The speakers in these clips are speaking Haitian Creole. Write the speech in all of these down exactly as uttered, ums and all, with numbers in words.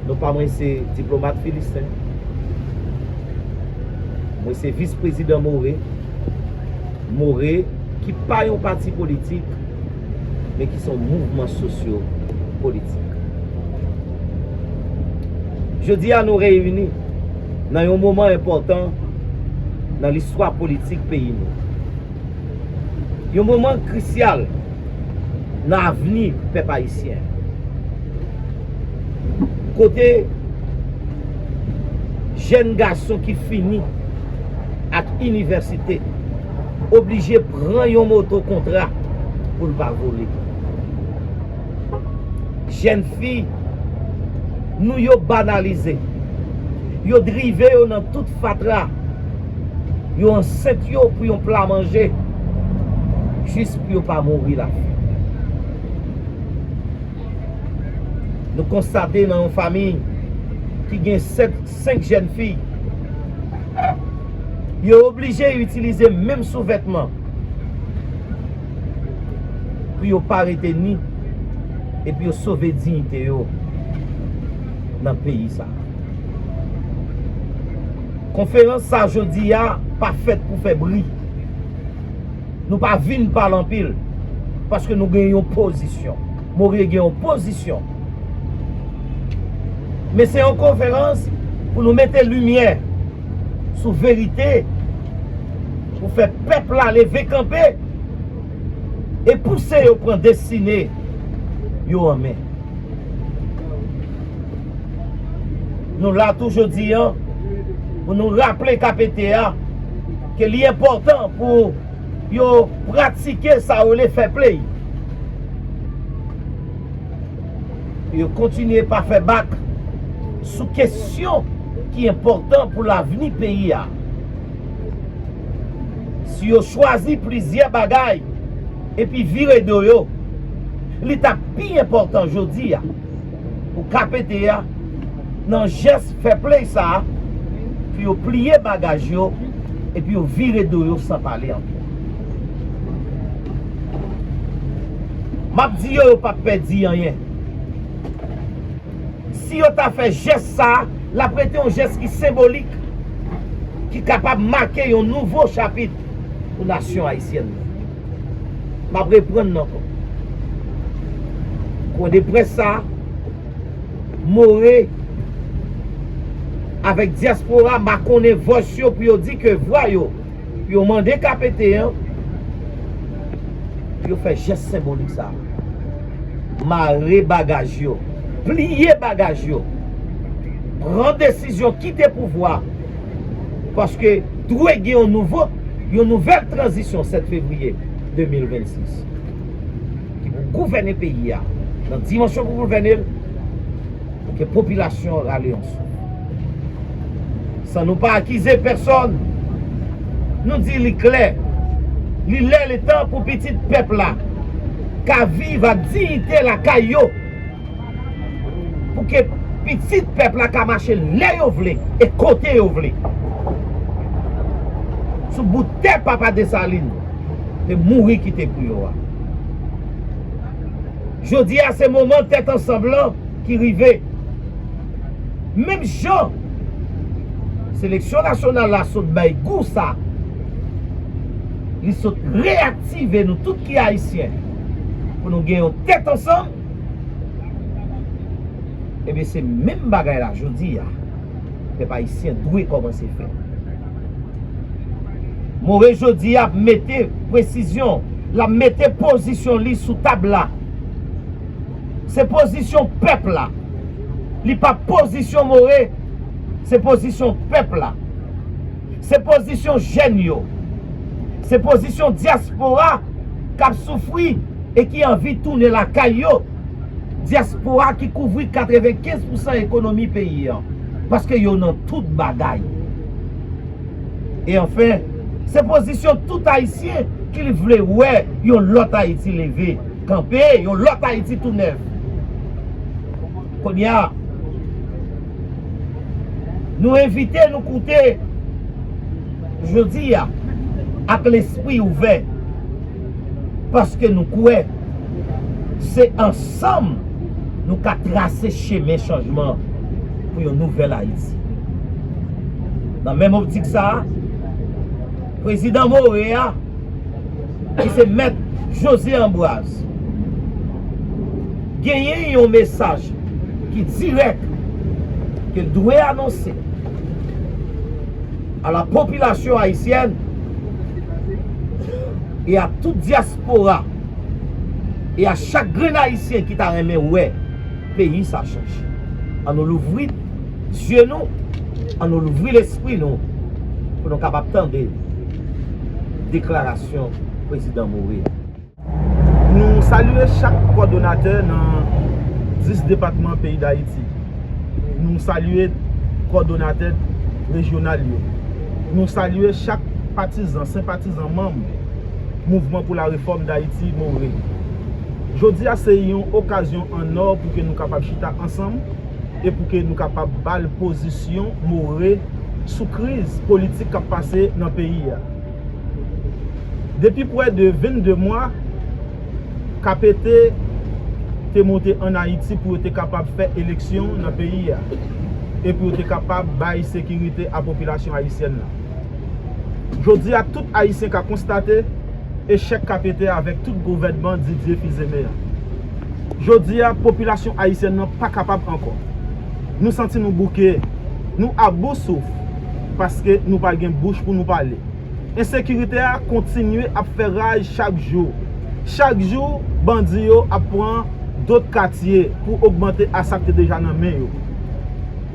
Non pa mwen se diplomat Filisten. Mwen se vis prezidan More. More ki pa yon pati politik, men ki se yon mouvman sosyo politik. Jodi a nou reyini nan yon moman enpòtan nan listwa politik peyi nou. Yon moman krisyal nan avni pèp ayisyen. Kote jèn gason ki fini ak inivèsite oblije pran yon moto kontra pou l pa vole. Jèn fi nou yo banalize. Yo drive yo nan tout fatra. Yo ansent yo pou yon pla manje. Jis pou yo pa mouri lafen. Nou konstate nan yon fanmi ki gen sèt, senk jèn fi, yo oblije itilize menm souvètman pou yo pa rete ni, epi yo sove diyite yo nan peyi sa. Konferans sa jodi a pa fèt pou fè bri. Nou pa vin pale anpil, paske nou gen yon pozisyon. More gen yon pozisyon. Men se yon konferans pou nou mete limyè sou verite, pou fè pèp la leve kanpe e pouse yo pran destine yo an men. Nou la tou jodi a pou nou raple K P T a ke li enpòtan pou yo pratike sa yo rele fair play. Yo kontinye pa fè bak sou kesyon ki enpòtan pou lavni peyi a. Si yo chwazi plizyè bagay epi vire do yo, li t ap pi enpòtan jodi a pou K P T a, nan jès fair play sa a, pou yo pliye bagaj yo epi yo vire do yo san pale ankò. M ap di yo, yo p ap pèdi anyen. Si yo ta fè jès sa a, l ap rete yon jès ki senbolik, ki kapab make yon nouvo chapit pou nasyon ayisyèn nan. M ap reprann nan ankò. Konferans de près sa a, More avèk dyaspora makonnen vòs yo pou yo di ke vwa yo, pou yo mande K P T a pou yo fè jès senbolik sa a. Mare bagaj yo, pliye bagaj yo, pran desizyon kite pouvwa, paske dwe gen yon nouvo, yon nouvèl tranzisyon sèt fevriye de mil vennsis ki pou gouvène peyi a nan dimansyon pou gouvène l, pou ke popilasyon an rale yon souf. San nou pa akize pèsòn, nou di li klè, li lè, li tan pou pitit pèp la ka viv ak diyite lakay yo, pou ke pitit pèp la ka mache lè yo vle e kote yo vle. Sou bout tè papa Desalin te mouri kite pou yo a. Jodi a se moman tèt ansanm lan ki rive. Menm jan seleksyon nasyonal la sot bay gou sa, li sot reyaktive nou tout ki ayisyen pou nou gen yon tèt ansanm. Ebyen se menm bagay la jodi a pèp ayisyen dwe kòmanse fè. More jodi a ap mete presizyon, l ap mete pozisyon li sou tab la. Se pozisyon pèp la. Li pa pozisyon More, se pozisyon pèp la. Se pozisyon jèn yo. Se pozisyon dyaspora k ap soufri e ki anvi tounen lakay yo. Dyaspora ki kouvri katrevenkenz pousan ekonomi peyi an, paske yo nan tout bagay. E anfen, se pozisyon tout ayisyen ki vle wè yon lòt Ayiti leve kanpe, yon lòt Ayiti tou nèf. Kounye a, nou envite nou koute jodi a ak lespri ouvè, paske nou kwè se ansanm nou ka trase chemen chanjman. pou yon nouvèl Ayiti. Nan menm optik sa a, Prezidan More a, ki se Mèt José Ambroise, genyen yon mesaj ki dirèk ke l dwe anonse à la population haïtienne et à tout diaspora et à chak grenn Ayisyen ki ta renmen wè peyi sa chanje. Ann nou louvri zye nou, ann nou louvri lespri nou pou nou kapab tande deklarasyon Prezidan More a. Nou salye chak kòdonatè nan dis depatman peyi Dayiti. Nou salye kòdonatè rejyonal yo. Nou salye chak patizan, senpatizan, manm Mouvman pou la Refòm Dayiti, More. Jodi a se yon okazyon an nò pou ke nou kapab chita ansanm e pou ke nou kapab ba l pozisyon More sou kriz politik k ap pase nan peyi a. Depi prè de vennde mwa, K P T te monte ann Ayiti pou yo te kapab fè eleksyon nan peyi a e pou yo te kapab bay sekirite a popilasyon ayisyèn nan. Jodi a, tout Ayisyen ka konstate echèk K P T avèk tout gouvènman Didier Fils-Aimé an. Jodi a, popilasyon ayisyèn nan pa kapab ankò. Nou santi nou bouke, nou a bout souf, paske nou pa gen bouch pou nou pale. Ensekirite a kontinye ap fè raj chak jou. Chak jou, bandi yo ap pran dòt katye pou ogmante a sa k te deja nan men yo.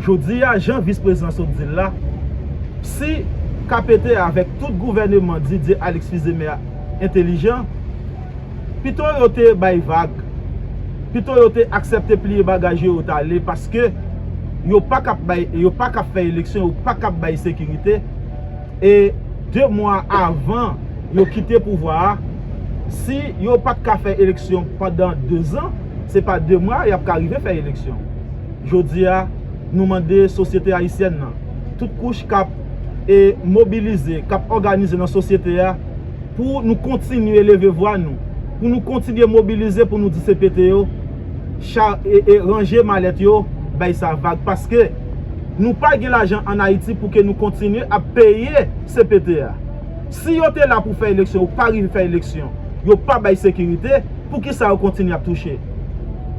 Jodi a, jan vis prezidan sot di l la, si K P T avèk tout gouvèneman Didier Alex Fils-Aimé a entèlijan, pito yo te bay vag, pito yo te aksepte pliye bagaj yo, yo t ale, paske yo pa k ap bay, yo pa k ap fè eleksyon, yo pa k ap bay sekirite. E de mwa avan yo kite pouvwa a, si yo pa t ka fè eleksyon pandan dezan, se pa de mwa y ap ka rive fè eleksyon. Jodi a, nou mande sosyete ayisyèn nan, tout kouch k ap, e, mobilize, k ap òganize nan sosyete a, pou nou kontinye leve vwa nou, pou nou kontinye mobilize, pou nou di C P T yo, cha-, e, e, ranje malèt yo, bay sa vag. Paske nou pa gen lajan ann Ayiti pou ke nou kontinye ap peye C P T a. Si yo te la pou fè eleksyon, yo pa rive fè eleksyon, yo pa bay sekirite, poukisa yo kontinye ap touche?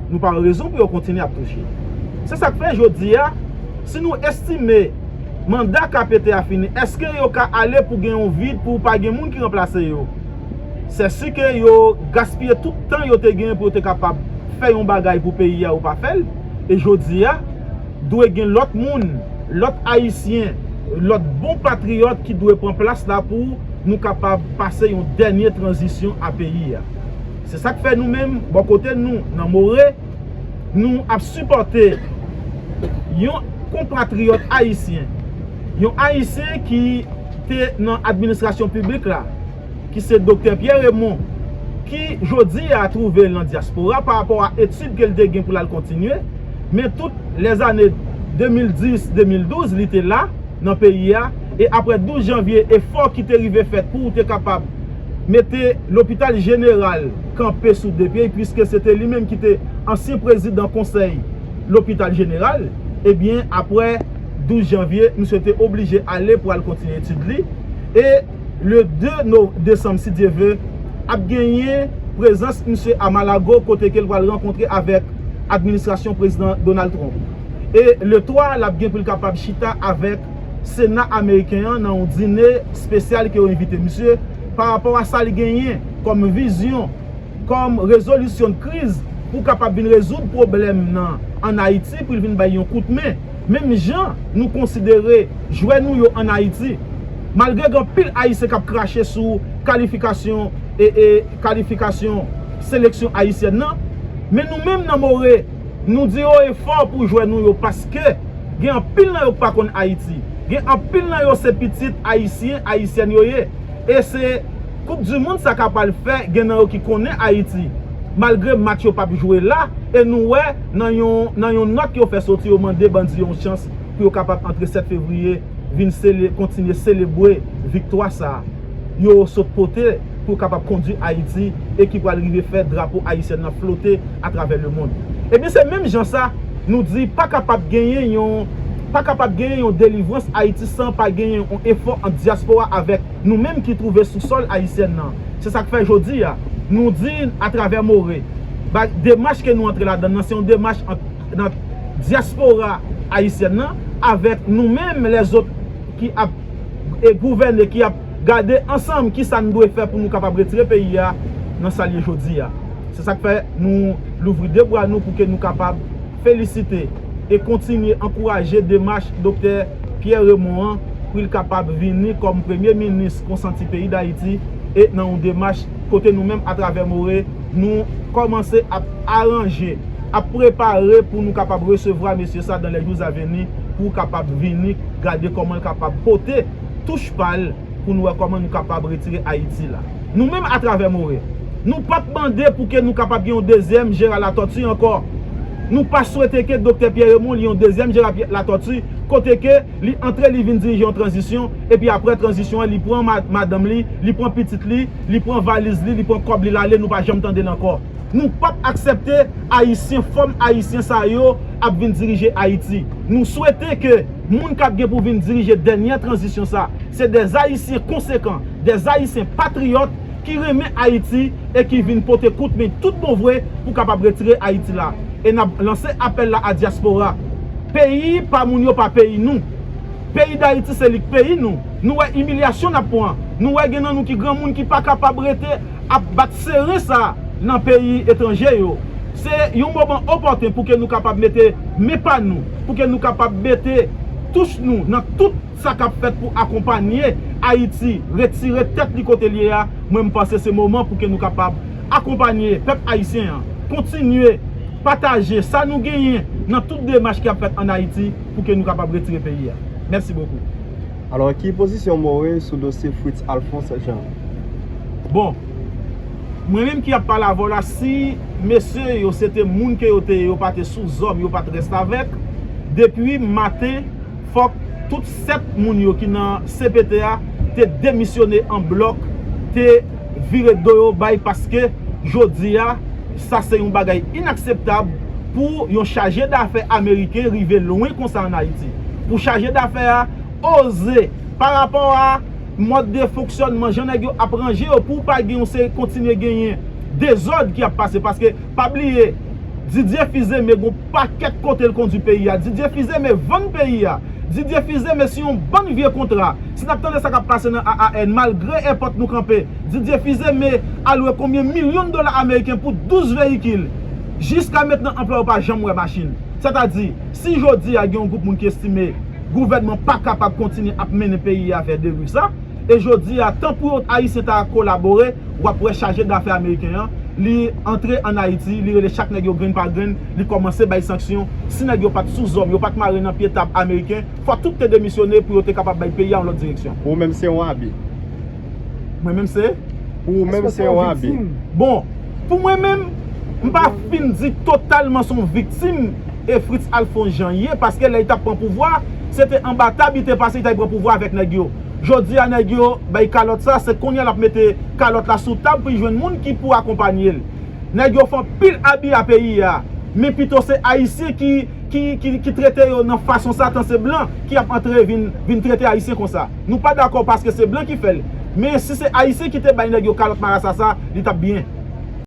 Nou pa wè rezon pou yo kontinye ap touche. Se sa k fè jodi a, si nou estime manda K P T a fini, èske yo ka ale pou gen yon vid, pou pa gen moun ki ranplase yo? Se si ke yo gaspiye tout tan yo te genyen pou yo te kapab fè yon bagay pou peyi a, yo pa fè l. E jodi a, dwe gen lòt moun, lòt Ayisyen, lòt bon patriyòt ki dwe pran plas la pou nou kapab pase yon dènye tranzisyon a peyi a. Se sa k fè nou menm, bò kote nou, nan More, nou ap sipòte yon konpatriyòt ayisyen, yon Ayisyen ki te nan administrasyon piblik la, ki se Doktè Pierre Raymond, ki jodi a twouve l nan dyaspora pa rapò a etid ke l te gen pou l al kontinye, men tout lèzane de mil dis, de mil douz, li te la nan peyi a, e aprè douz janvye, efò ki te rive fèt pou te kapab mete lopital jeneral kanpe sou de pye, piske se te li menm ki te ansyen prezidan konsèy lopital jeneral, ebyen, aprè douz janvye, misye te oblije ale pou al kontinye etid li, e le de no-, desanm, si Dye ve, ap genyen prezans misye a Mar-a-Lago, kote ke l pral rankontre avèk administrasyon prezidan Donald Trump. E le twa, l ap gen pou l kapab chita avèk Sena ameriken an nan yon dine espesyal ke yo envite misye pa rapò a sa l genyen kòm vizyon, kòm rezolisyon kriz pou kapab vin rezoud pwoblèm nan ann Ayiti, pou l vin bay yon kout men. Menm jan nou konsidere jwè nou yo ann Ayiti, malgre gen anpil Ayisyen k ap krache sou kalifikasyon e, e kalifikasyon seleksyon ayisyèn nan, men nou menm nan More, nou di haut et fort pou jwè nou yo, paske gen anpil nan yo k pa konn Ayiti. Gen anpil nan yo se pitit Ayisyen, Ayisyèn yo ye. E se Koup di Mond sa k ap pral fè, gen nan yo ki konnen Ayiti, malgre match yo p ap jwe la, e nou wè nan yon, nan yon nòt yo fè soti, yo mande bandi yo yon chans pou yo kapab antre sèt fevriye vin sele-, kontinye selebre viktwa sa a yo sot pote pou yo kapab kondui Ayiti e ki pral rive fè drapo ayisyèn nan flote atravè lemonn. Ebyen, se menm jan sa, Nou di pa kapab genyen yon, pa kapab genyen yon delivrans Ayiti san pa genyen yon efò ant dyaspora avèk nou menm ki twouve sou sòl ayisyèn nan. Se sa k fè jodi a, nou di atravè More, ba, demach ke nou antre ladan l nan, se yon demach ant, nan dyaspora ayisyèn nan avèk nou menm lèzòt ki ap e gouvène, ki ap gade ansanm kisa n dwe fè pou nou kapab retire peyi a nan sa l ye jodi a. Se sa k fè nou louvri de bra nou pou ke nou kapab felisite e kontinye ankouraje demach Doktè Pierre Raymond an pou l kapab vini kòm premye minis konsanti peyi Dayiti e nan yon demach kote nou menm atravè More nou kòmanse ap aranje, ap prepare pou nou kapab resevwa mesye sa dans les jours à venir pou kapab vini gade kòman l kapab pote touch pa l pou nou wè kòman nou kapab retire Ayiti la. Nou menm atravè More, nou p ap mande pou ke nou kapab gen yon dezyèm Jera Latòti ankò. Nou pa swete ke Doktè Pierre Raymond li yon dezyèm Jera Latòti kote ke li antre, li vin dirije yon tranzisyon, epi apre tranzisyon an, li pran ma-, madanm li, li pran pitit li, li pran valiz li, li pran kòb li, l ale, nou pa janm tande l ankò. Nou p ap aksepte Ayisyen, fòm Ayisyen sa yo ap vin dirije Ayiti. Nou swete ke moun k ap gen pou vin dirije dènyè tranzisyon sa, se dè Ayisyen konsekan, dè Ayisyen patriyòt ki renmen Ayiti e ki vin pote kout men tout bon vre pou kapab retire Ayiti la. E n ap lanse apèl la a dyaspora. Peyi pa moun yo pa peyi nou. Peyi Dayiti se li k peyi nou. Nou wè imilyasyon n ap pran. Nou wè gen nan nou ki granmoun ki pa kapab rete ap bat seren sa nan peyi etranje yo. Se yon moman opòten pou ke nou kapab mete men pa nou, pou ke nou kapab mete touch nou nan tout sa k ap fèt pou akonpanye Ayiti retire tèt li kote l ye a. Mwen, m panse se moman pou ke nou kapab akonpanye pèp ayisyen an, kontinye pataje sa nou genyen nan tout demach ki ap fèt ann Ayiti pou ke nou kapab retire peyi a. Mèsi bokou. Alò, ki pozisyon More sou dosye Fritz Alphonse Jean? Bon, mwen menm ki ap pale avè w la, si mesye yo se te moun ke yo te ye, yo pa te sou zòm, yo pa t restavèk, depi maten, fòk tout sèt moun yo ki nan C P T a te demisyone an blòk, te vire do yo bay, paske jodi a, sa se yon bagay inakseptab pou yon chaje dafè ameriken rive lwen konsa ann Ayiti. Pou chaje dafè a oze, pa rapò a mòd de fonksyònman, jan nèg yo ap ranje yo, pou w pa gen yon seri, kontinye genyen dezòd ki ap pase, paske pa bliye, Didier Fils-Aimé gon pakèt kote l kondui peyi a. Didier Fils-Aimé vann peyi a. Didier Fils-Aimé si yon bann vye kontra. Si n ap tande sa k ap pase nan A A N, malgre èpòt nou kanpe, Didier Fils-Aimé alwe konbyen milyon dola ameriken pou douz veyikil. Jiska mentnan, anplwa yo pa janm wè machin. Sètadi, si jodi a gen yon gwoup moun ki estime gouvènman pa kapab kontinye ap mennen peyi a vè deriv sa, e jodi a, tan pou yo Ayisyen ta kolabore, w ap wè chaje dafè ameriken an, li antre ann Ayiti, li rele chak nèg yo grenn pa grenn, li kòmanse bay sanksyon. Si nèg yo pa t sou zòm, yo pa t mare nan pye tab ameriken, fò tout te demisyone pou yo te kapab bay peyi a yon lòt direksyon. Ou menm se yon abi. Mwen menm se? Pou ou menm se yon abi. Bon, pou mwen menm, m pa fin di totalman se yon viktim e Fritz Alphonse Jean ye, paske lè li t ap pran pouvwa, se te anba tab li te pase, li t al pran pouvwa avèk nèg yo. Jodi a, nèg yo bay kalòt sa, se kounye a l ap mete kalòt la sou tab pou l jwenn moun ki pou akonpanye l. Nèg yo fè anpil abi a peyi a, men pito se Ayisyen ki, ki, ki, ki trete yo nan fason sa, tan se blan ki ap antre vin, vin trete Ayisyen konsa. Nou pa dakò paske se blan ki fè l. Men si se Ayisyen ki te bay nèg yo kalòt marasa sa, li t ap byen.